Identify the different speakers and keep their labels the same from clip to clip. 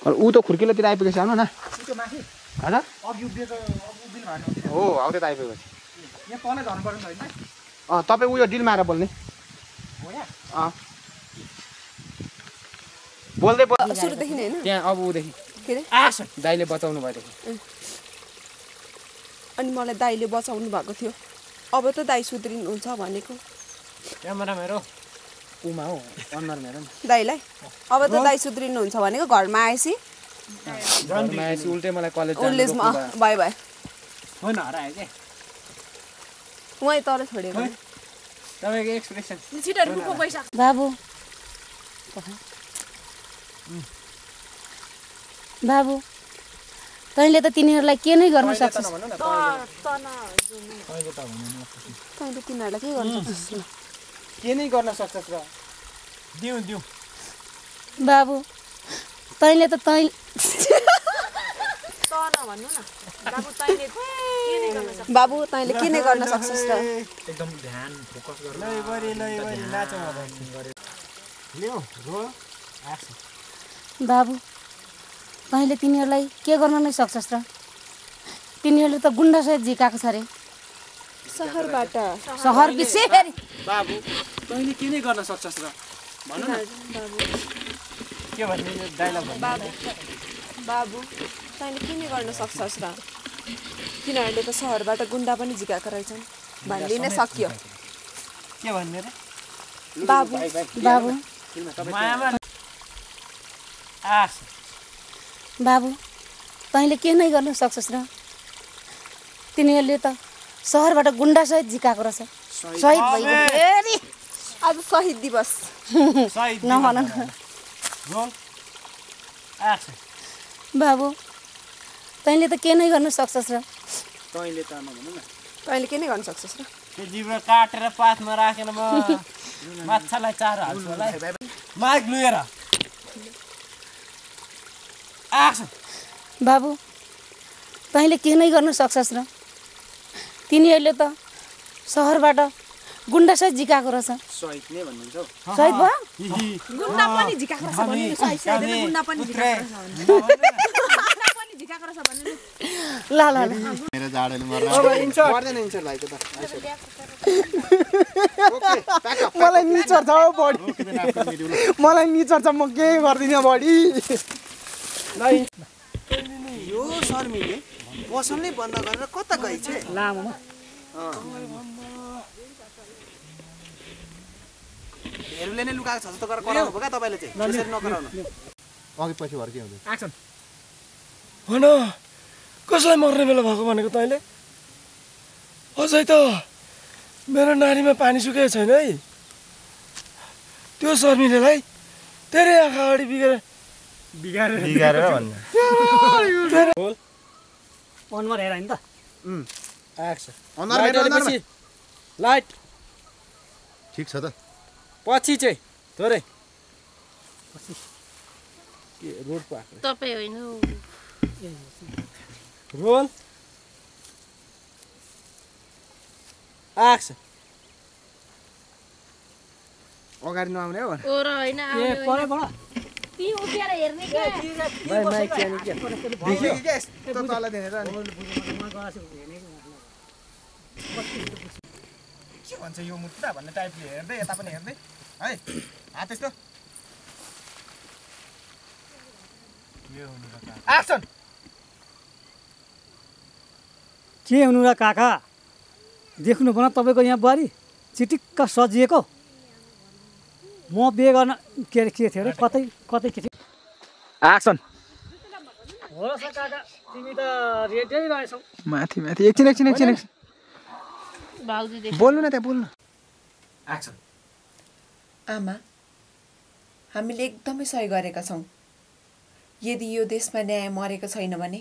Speaker 1: ऊ त खुर्किलोतिर आइपुगेछ आउनु न हजुर हो हौ त्यता आइपुगेछ तपाईँ उयो डिल मारेर बोल्ने बोल्दै
Speaker 2: सुरुदेखि हैन
Speaker 1: त्यहाँ अब उदेखि दाइले बचाउनु भएदेखि
Speaker 2: अनि मलाई दाइले बचाउनु भएको थियो अब त दाइ सुध्रिनुहुन्छ भनेको
Speaker 1: क्यामेरा मेरो उमा हो अनुहार मेरो
Speaker 2: दाइलाई अब त दाइ सुध्रिनुहुन्छ भनेको घरमा आएपछि
Speaker 1: उल्टै मलाई
Speaker 2: कलेजमा बाई बाई
Speaker 1: फोन हरायो के
Speaker 2: उहाँ तर छोडेको
Speaker 1: तपाईँको एक्सप्रेसन
Speaker 3: बाबु बाबु तैँले त तिनीहरूलाई के नै गर्न सक्छस्
Speaker 2: तैँले तिनीहरूलाई के गर्न सक्छस्
Speaker 1: के नै गर्न सक्छस् र दिउँ दिउँ
Speaker 3: बाबु तैँले त तैँ
Speaker 2: बाबु तैँले के नै गर्न सक्छस् र
Speaker 1: एकदम ध्यान फोकस गरेर नाचौँ लियो रोल एक्सन
Speaker 3: बाबु तैँले तिनीहरूलाई के गर्न नै सक्छस् र तिनीहरूले त गुन्डासहित झिकाएको छ अरे सहर विषय फेरि
Speaker 1: बाबु तैँले के नै गर्न सक्छस् र भन्नु न के भन्ने यो डायलग
Speaker 2: बाबु तैँले के नै गर्न सक्छस् र तिनीहरूले त सहरबाट गुन्डा पनि झिकाएको रहेछन् भनिदिन सक्यो
Speaker 1: के भन्ने रे
Speaker 3: बाबु बाबु बाबु तैँले के नै गर्न सक्छस् र तिनीहरूले त सहरबाट गुन्डासहित झिकाएको रहेछ शहीद भइगयो फेरि
Speaker 2: आज शहीद दिवस
Speaker 3: नभन बाबु तैँले त के नै गर्न सक्छस् र
Speaker 1: तैँले त नभन्नु न
Speaker 2: तैँले के नै गर्न सक्छस् र
Speaker 1: त्यो जिब्रो काटेर पातमा राखेर म माछालाई चारो हाल्छु होला माग लुएर
Speaker 3: बाबु तैँले के नै गर्न सक्छस् र तिनीहरूले त सहरबाट गुन्डासहित झिकाएको रहेछ
Speaker 1: शहीद नै भन्नुहुन्छ
Speaker 3: शहीद भयो
Speaker 2: गुन्डा पनि झिकाएको रहेछ भन्नु गुन्डा पनि झिकाएको रहेछ भन्नु
Speaker 3: ल ल ल
Speaker 4: मेरो जाडोले मर्न
Speaker 1: गर्दैन इन्सर्ट भाइको त ओके प्याक अप
Speaker 5: मलाई निचर छ बडी मलाई निचर छ म के गर्दिन बडी
Speaker 4: यो शर्मीले पसलै बन्द गरेर कता गइ छे
Speaker 5: लामो
Speaker 4: हेरुले नै लुकाएको छ जस्तो गरेर कराउनु भयो का तपाईले चाहिँ त्यसरी नकराउनु
Speaker 5: अघि पछि भर के हुँदै
Speaker 1: एक्सन
Speaker 6: होइन कसलाई मर्ने बेला भएको भनेको तैँले अझै त मेरो नानीमा पानी सुकेको छैन है त्यो शर्मिलेलाई तेरै आँखा अगाडि बिगारेर भन्ने
Speaker 5: अनुहार हेर नि त
Speaker 1: एक्सन अनुहार लाइट
Speaker 5: ठिक छ त
Speaker 1: पछि चाहिँ थोरै के रोड पाएको
Speaker 3: तपाईँ होइन
Speaker 1: रोल एक्सन अगाडि नआउने हो
Speaker 3: ती उभिएर हेर्ने
Speaker 1: देखियो कि क्या यस्तो तल देखेर के भन्छ यो मुद्दा भन्ने टाइपले हेर्दै यता पनि हेर्दै है हात यस्तो एक्सन
Speaker 5: के हुनु र काका देख्नु भन तपाईँको यहाँ बुहारी चिटिक्क सजिएको म बिहे गर्न के थियो अरे कतै कतै के थियो
Speaker 1: एक्सन
Speaker 5: हो र काका तिमी त रेडै रहेछौ
Speaker 1: माथि माथि एकछिन बोल्नु न त्यहाँ बोल्नु एक्सन
Speaker 2: आमा हामीले एकदमै सही गरेका छौँ यदि यो देशमा न्याय मरेको छैन भने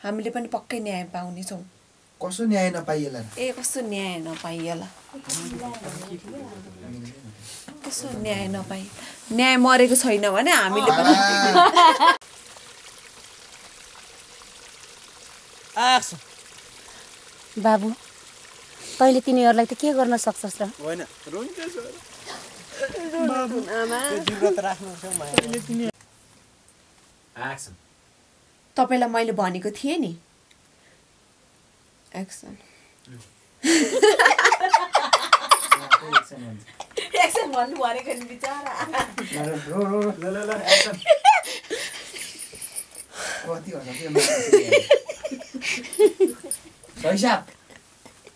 Speaker 2: हामीले पनि पक्कै न्याय पाउनेछौँ
Speaker 4: कसो न्याय नपाइएला
Speaker 2: ए कस्तो न्याय नपाइएला कसो न्याय नपाइ न्याय मरेको छैन भने हामीले पनि
Speaker 3: बाबु तैँले तिनीहरूलाई त के गर्न सक्छस् र
Speaker 1: होइन
Speaker 2: तपाईँलाई मैले भनेको थिएँ नि एक्सन एक्सन भन्नु भनेको नि बिचारा
Speaker 4: कति हुन्छ पैसा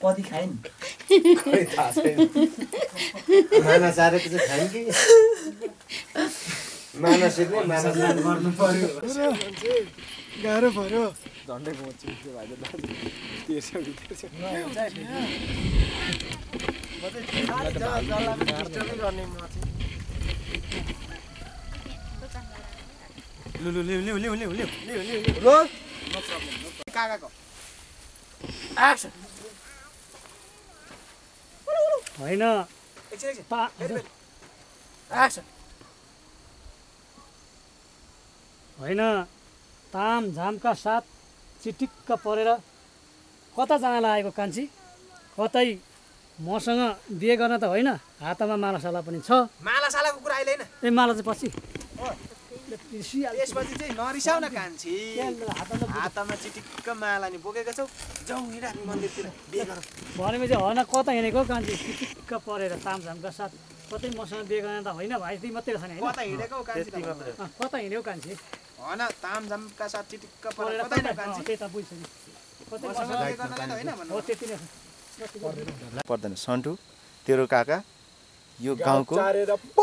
Speaker 4: कति खाइन खै थाहा छैन माना चारेको चाहिँ खाइन कि माना सिक्ने माना चार गर्नु पर्यो
Speaker 6: गाह्रो पर्यो
Speaker 1: झन्डै पहुँच्छु के भन्छ काकाको
Speaker 6: एक्सन
Speaker 5: होइन
Speaker 6: एक्सन
Speaker 5: होइन तामझामका साथ चिटिक्क परेर कता जान लागेको कान्छी कतै मसँग बिहे गर्न त होइन हातमा मालासाला पनि छ
Speaker 1: मालासालाको कुरा अहिले होइन
Speaker 5: ए माला चाहिँ पछि
Speaker 1: त्यसपछि चाहिँ नरिसाउ न कान्छी हातमा चिटिक्क माला नि बोकेका छौ जाउँ हिँड मन्दिरतिर बिहे गरौँ
Speaker 5: भनेपछि होइन कता हिँडेको कान्छी चिटिक्क परेर तामझामका साथ कतै मसँग बिहे गर्न त होइन भाइ त्यही मात्रै छ नि
Speaker 1: कता हिँडेको कान्छी
Speaker 5: कता हिँड्यो कान्छी
Speaker 1: होइन तामझामका साथ चिटिक्क परेर कतै न कान्छी
Speaker 5: त्यही त बुझ्छु कतै
Speaker 1: मसँग बिहे गर्नलाई त होइन भन्नु
Speaker 5: हो त्यति नै
Speaker 4: पर्दैन सन्टु तेरो काका यो गाउँको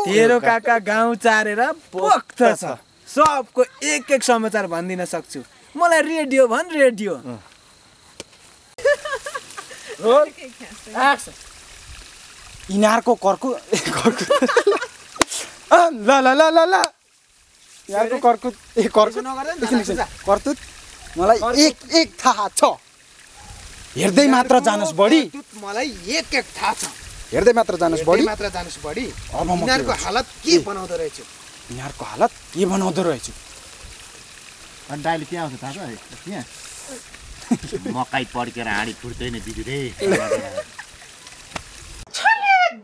Speaker 7: तेरो काका गाउँ चारेर पोख्त छ सबको एक एक समाचार भनिदिन सक्छु मलाई रेडियो भन रेडियो यिनीहरूको कर्कु ल ल ल ल ल यिनीहरूको कर्कुत कर्तुत मलाई एक एक थाहा छ हेर्दै मात्र जानुस् बढी
Speaker 1: मलाई एक एक थाहा छ
Speaker 7: हेर्दै मात्र जानुस् बढी
Speaker 1: मात्र जानुस् बढी
Speaker 7: अब म
Speaker 1: यिनीहरूको हालत के बनाउँदो रहेछु
Speaker 7: यिनीहरूको हालत के बनाउँदो रहेछु
Speaker 8: अनि दाइले के आउँछ थाहा छ यहाँ मकै पड्केर हाँडी फुट्दैन दिदी रे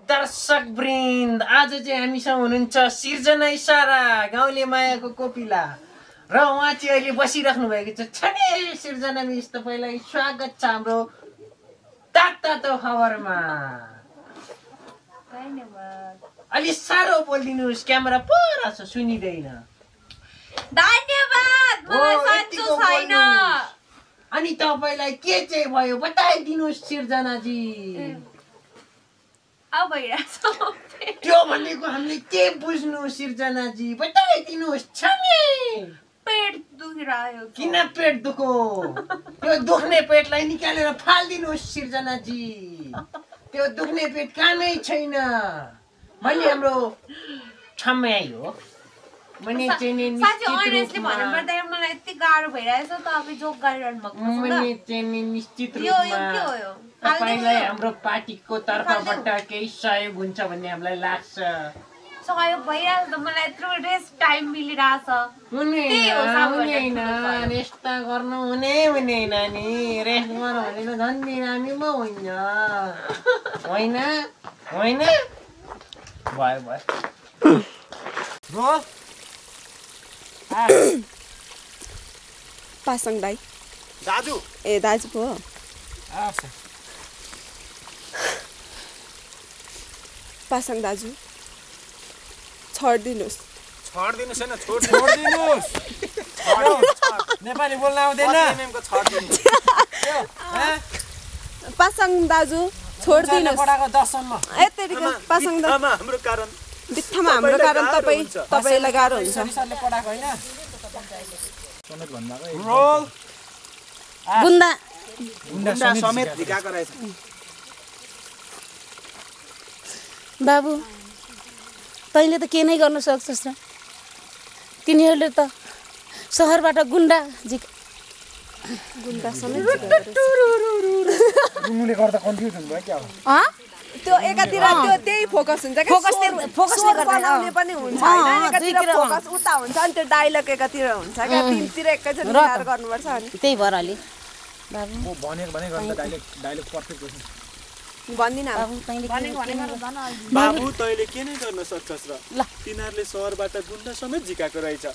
Speaker 9: दर्शक वृन्द आज चाहिँ हामीसँग हुनुहुन्छ सिर्जना इसारा गाउँले मायाको कोपिला र उहाँ चाहिँ अहिले बसिराख्नु भएको छ छने सिर्जना मिस तपाईँलाई स्वागत छ हाम्रो तातो खबरमा अलि साह्रो बोलिदिनुहोस् क्यामेरा पर छ सुनिँदैन
Speaker 2: धन्यवाद
Speaker 9: अनि तपाईँलाई के चाहिँ भयो बताइदिनुहोस् सिर्जनाजी त्यो भनेको हामीले के बुझ्नु सिर्जनाजी बताइदिनुहोस् छने
Speaker 2: पेट दुखिरहेको
Speaker 9: किन पेट दुखो त्यो दुख्ने पेटलाई निकालेर फालिदिनुहोस् सिर्जनाजी त्यो दुख्ने पेट कामै छैन मैले हाम्रो छम्याइ हो मैले चाहिँ नि निश्चित रूपमा तपाईलाई हाम्रो पार्टीको तर्फबाट केही सहयोग हुन्छ भन्ने हामीलाई लाग्छ
Speaker 2: सहयोग भइरहेको त मलाई यत्रो रेस्ट टाइम मिलिरहेछ
Speaker 9: हुँदैन रेस्ट त गर्नु हुने नानी रेस्ट गर्नु भनेर झन् बिरामी पो होइन होइन भयो
Speaker 2: पासाङ दाइ
Speaker 1: दाजु
Speaker 2: ए दाजु पो पासाङ दाजु छोडिदिनुहोस्
Speaker 1: होइन छोडिदिनुहोस्
Speaker 6: नेपाली बोल्न आउँदैन
Speaker 2: पासाङ दाजु छोडिदिनुहोस्
Speaker 6: पढाएको 10 सम्म
Speaker 2: यतिकै पासाङ दाजु
Speaker 1: हाम्रो कारण
Speaker 2: बित्थामा हाम्रो कारण तपाईँलाई गाह्रो हुन्छ
Speaker 6: सरले पढाएको होइन
Speaker 3: गुन्दा
Speaker 1: समेत झिकाएको रहेछ
Speaker 3: बाबु तैँले त के नै गर्न सक्छस् र तिनीहरूले त सहरबाट गुन्डा
Speaker 2: समेत
Speaker 7: रुनुले गर्दा कन्फ्युज हुनुभयो क्या
Speaker 2: त्यो एकातिर त्यो त्यही फोकस हुन्छ क्या फोकसले बनाउने पनि हुन्छ हैन एकातिर फोकस उता हुन्छ अनि त्यो डायलग एकातिर हुन्छ क्या तिनतिर एकैचोटि विचार गर्नुपर्छ अनि
Speaker 3: त्यही भएर अलि बाबु
Speaker 1: म भनेको भने गर्दा डाइलेक्ट पर्फेक्ट हुन्छ
Speaker 2: भन्दिन
Speaker 3: बाबु तैँले
Speaker 6: बाबु तैँले के नै गर्न सक्छस् र तिनीहरूले सहरबाट गुन्डा समेत झिकाएको रहेछ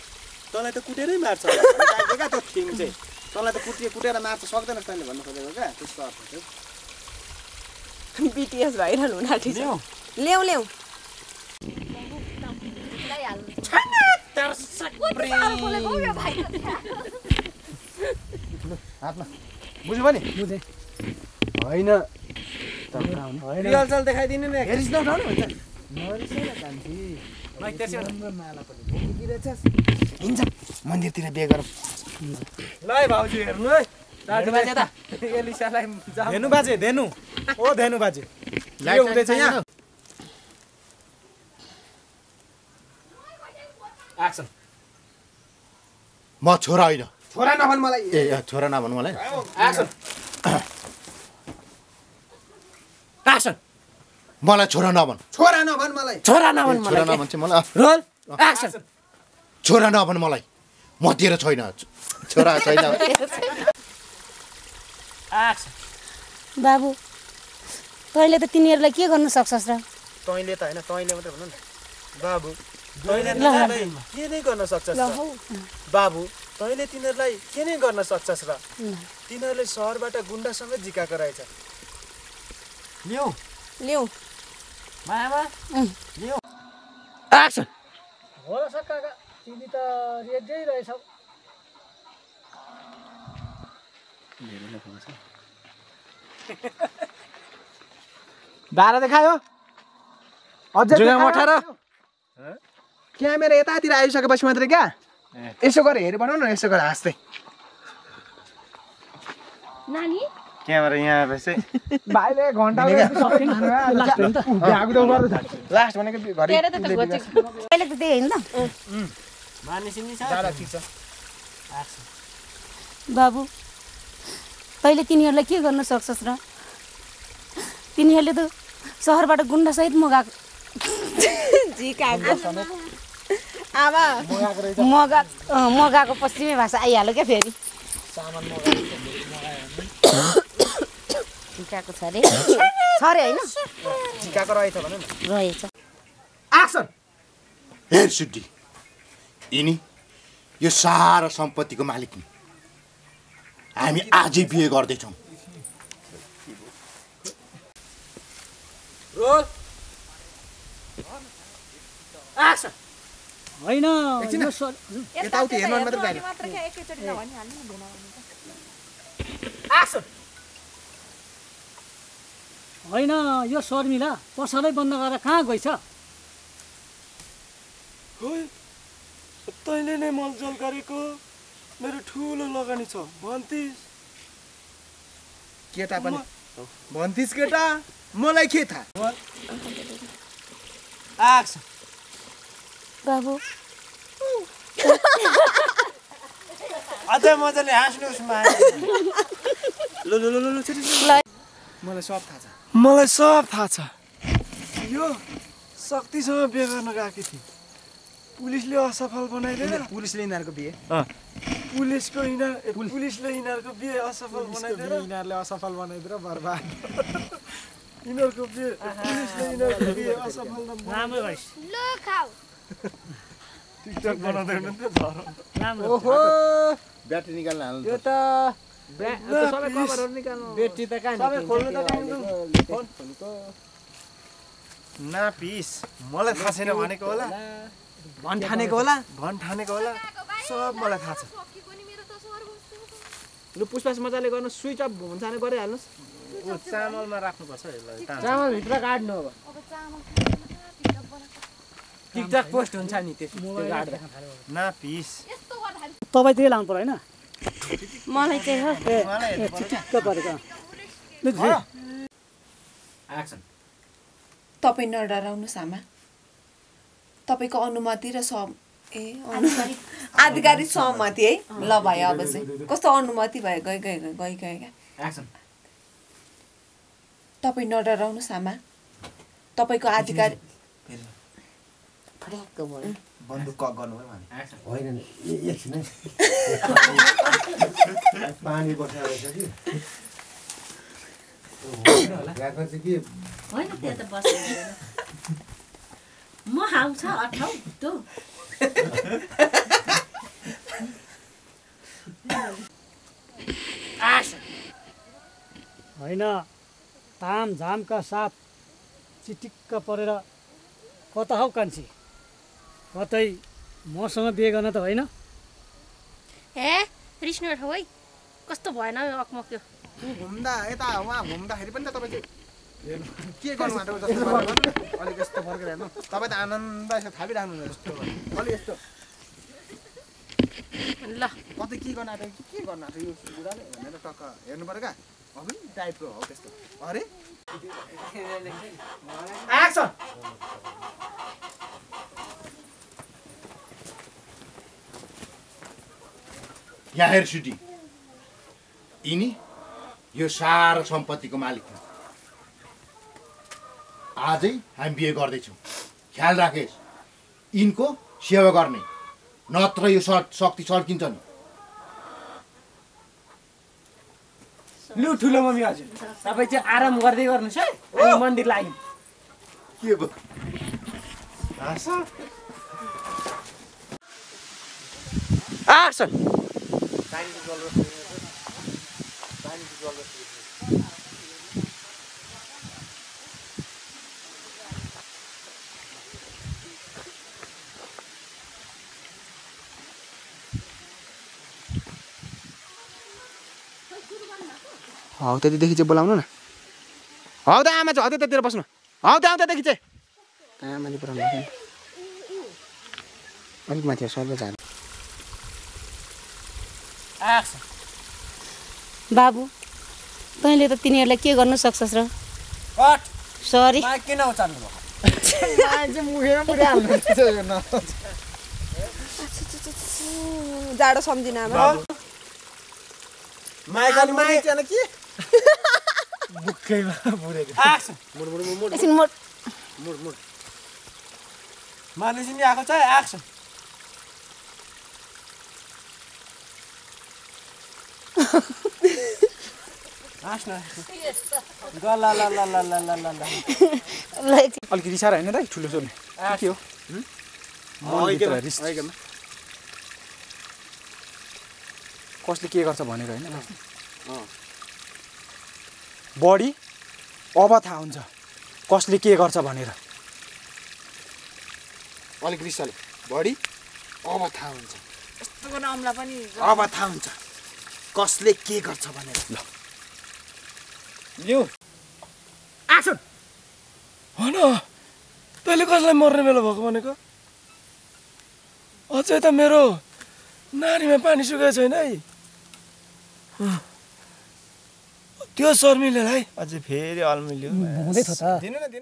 Speaker 6: तँलाई त कुटेरै मार्छ
Speaker 1: क्या त थिङ चाहिँ तँलाई त कुटेर मार्छ सक्दैन तैँले भन्नु खोजेको क्या त्यस्तो अर्थ चाहिँ
Speaker 2: बिटिएस भाइरल हुन आँटेछ ल्याउ ल्याउ
Speaker 1: हातमा बुझ्यो भने
Speaker 5: बुझेँ
Speaker 1: होइन
Speaker 6: रिहर्सल देखाइदिनु नि
Speaker 1: हेरिस नउठाउनु हुन्छ हिँड्छ मन्दिरतिर बिहे गरौँ
Speaker 6: ल है भाउजू हेर्नु है दाजु बाजे त एलिसालाई
Speaker 7: धेनु बाजे धेनु ओ धेनु बाजे के हुँदैछ यहाँ
Speaker 6: एक्सन
Speaker 8: म छोरा होइन
Speaker 1: छोरा नभन् मलाई
Speaker 8: ए छोरा नभन्नु मलाई
Speaker 6: एक्सन एक्सन
Speaker 8: मलाई छोरा नभन्
Speaker 1: छोरा नभन् मलाई
Speaker 6: छोरा नभन्
Speaker 8: छोरा नभन् चाहिँ मलाई
Speaker 6: रोल एक्सन
Speaker 8: छोरा नभन् मलाई म तेरो छैन छोरा छैन
Speaker 6: एक्सन
Speaker 3: बाबु तैँले त तिनीहरूलाई के गर्न सक्छस् र
Speaker 6: तैँले त होइन तैँले मात्रै भन्नु न बाबु तैँले तिनीहरूलाई के नै गर्न सक्छस् र बाबु तैँले तिनीहरूलाई के नै गर्न सक्छस् र तिनीहरूले सहरबाट गुन्डासँगै झिकाएको रहेछ ल्याउ
Speaker 2: ल्याउ
Speaker 6: मायामा ल्याउ एक्सन
Speaker 5: हो र काका तिमी त रेड्दै रहेछौ
Speaker 1: बाह्र देखायो अझै
Speaker 6: जुगाम 18
Speaker 1: क्यामेरा यतातिर आइसकेपछि मात्रै क्या यसो गरेर हेरि बनाउनु न यसो गरेर हाँस्दै
Speaker 3: नानी
Speaker 6: क्यामेरा यहाँ रहेछ
Speaker 1: भाइले घन्टा लास्ट भनेको घरि
Speaker 3: पहिले त त्यही होइन त
Speaker 6: मानिसिनी छ
Speaker 1: ठिक छ
Speaker 3: बाबु तैँले तिनीहरूलाई के गर्न सक्छस् र तिनीहरूले त सहरबाट गुन्डासहित
Speaker 2: आमा
Speaker 3: मगाएको पश्चिमे भाषा आइहाल्यो क्या फेरि टिकाको छ अरे होइन
Speaker 1: टिकाको रहेछ भन न
Speaker 3: रहेछ
Speaker 1: एक्सन
Speaker 8: हेर सुड्डी यिनी यो सारा सम्पत्तिको मालिक नि हामी आजै बिहे गर्दैछौँ
Speaker 6: रोल एक्सन
Speaker 5: होइन
Speaker 1: यताउति हेर्नु मात्रै जाने
Speaker 6: एक्सन
Speaker 5: होइन यो शर्मिला पसलै बन्द गरेर कहाँ गइछ
Speaker 6: तैँले नै मलजल गरेको मेरो ठुलो लगानी छ भन्थिस्
Speaker 1: केटा पनि भन्थिस् केटा मलाई के थाहा
Speaker 6: एक्सन
Speaker 3: बाबु
Speaker 6: अझै मजाले हाँस्नुहोस्
Speaker 1: मलाई सब थाहा छ
Speaker 6: मलाई सब थाहा छ यो शक्तिसँग बिहे गर्न गएको थिएँ पुलिसले असफल बनाइदिएर
Speaker 1: पुलिसले यिनीहरूको बिहे
Speaker 6: पुलिसले यिनीहरूको बिहे असफल बनाइदिएर
Speaker 7: यिनीहरूले असफल बनाइदिएर बर्बाद
Speaker 6: यिनीहरूको बिहे पुलिसले यिनीहरूको बिहे असफल
Speaker 5: राम्रो भइस
Speaker 6: टिकटक बनाउँदै हुनुहुन्थ्यो झर
Speaker 1: ओहो
Speaker 8: ब्याट्री निकाल्न हाल्नु
Speaker 1: यो त सबै कभरहरु निकाल्नु
Speaker 6: ब्याट्री त कहाँ
Speaker 1: सबै खोल्नु त
Speaker 6: ना पिस मलाई थाहा छैन भनेको होला
Speaker 1: भन्ठानेको होला
Speaker 6: सब मलाई थाहा छ
Speaker 1: लु पुष्पास मजाले गर्नु स्विच अफ हुन्छ भने गरिहाल्नुस्
Speaker 6: चामलमा राख्नुपर्छ यसलाई
Speaker 1: चामल भित्र काट्नु अब टिकटक पोस्ट हुन्छ नि त्यो गाड्दा
Speaker 6: ना पिस
Speaker 5: तपाईँ त्यही लाउनु पर्यो होइन
Speaker 3: मलाई चाहिँ
Speaker 5: चिट्टिक्क परेको
Speaker 6: एक्सन
Speaker 2: तपाईँ नडराउनुहोस् आमा तपाईँको अनुमति र आधिकारिक सहमति है ल भयो अब चाहिँ कस्तो अनुमति भयो गए
Speaker 6: एक्सन
Speaker 2: तपाईँ नडराउनुहोस् आमा तपाईँको आधिकारिक
Speaker 1: बन्दुक कक गर्नु भयो भने
Speaker 8: होइन एकछिन पानी बसाएर कि
Speaker 6: होला
Speaker 4: राख्न चाहिँ के
Speaker 3: होइन त्यहाँ त बस्दैन म आउँछ अठाउ त्यो
Speaker 5: होइन तामझामका साथ चिटिक्क परेर कता हौ कान्छी कतै मसँग बिहे गर्न त होइन
Speaker 10: हे रिस्नु उठाउ है कस्तो भएन अकमक्यो
Speaker 1: घुम्दा यता उहाँ घुम्दाखेरि पनि त तपाईँ चाहिँ के गर्नु आँटेको जस्तो गर्नु अलिक यस्तो फर्केर हेर्नु तपाईँ त आनन्द यसो थापिराख्नु जस्तो अलिक यस्तो
Speaker 10: ल
Speaker 1: कतै के गर्न आँटेको के गर्न आँटेको यो बुढाले भनेर टक्क हेर्नु पर्यो क्या अघि टाइपको हो त्यस्तो अरे एक्सन
Speaker 8: यहाँ हेर सुटी यिनी यो सारा सम्पत्तिको मालिक हुन् आजै हामी बिहे गर्दैछौँ ख्याल राखेस् यिनको सेवा गर्ने नत्र यो शक्ति सल्किन्छ नि
Speaker 6: लु ठुलो मम्मी हजुर तपाईँ चाहिँ आराम गर्दै गर्नुहोस् है हामी मन्दिर लाग्यौँ
Speaker 8: के भयो
Speaker 1: एक्सन हौ त्यतिदेखि चाहिँ बोलाउनु न हौ त आमा चाहिँ हौ त्यतातिर बस्नु हौ त त्यहाँदेखि चाहिँ आमाले पुऱ्याउनु अलिक माथि सर्व जानु
Speaker 3: बाबु तैँले त तिनीहरूलाई के गर्नु सक्छस् र सरी
Speaker 6: किन उचाल्नु भयो
Speaker 2: जाडो सम्झिन आमा
Speaker 6: मानिसिनी आएको छ एक्सन
Speaker 7: अलिक रिसाएर होइन दाइ ठुलो सोर्ने के हो कसले के गर्छ भनेर होइन बडी अब थाहा हुन्छ कसले के गर्छ भनेर
Speaker 1: अलिक रिसले बडी अब थाहा हुन्छ
Speaker 2: यस्तो नामलाई पनि
Speaker 1: अब थाहा हुन्छ कसले के गर्छ भनेर ल
Speaker 6: यो एक्सन होइन तैँले कसलाई मर्ने बेला भएको भनेको अझै त मेरो नानीमा पानी सुकेको छैन है त्यो शर्मिलेलाई अझै फेरि अल्मिल्यो
Speaker 5: हुँदै थियो त
Speaker 6: दिनु न दिनु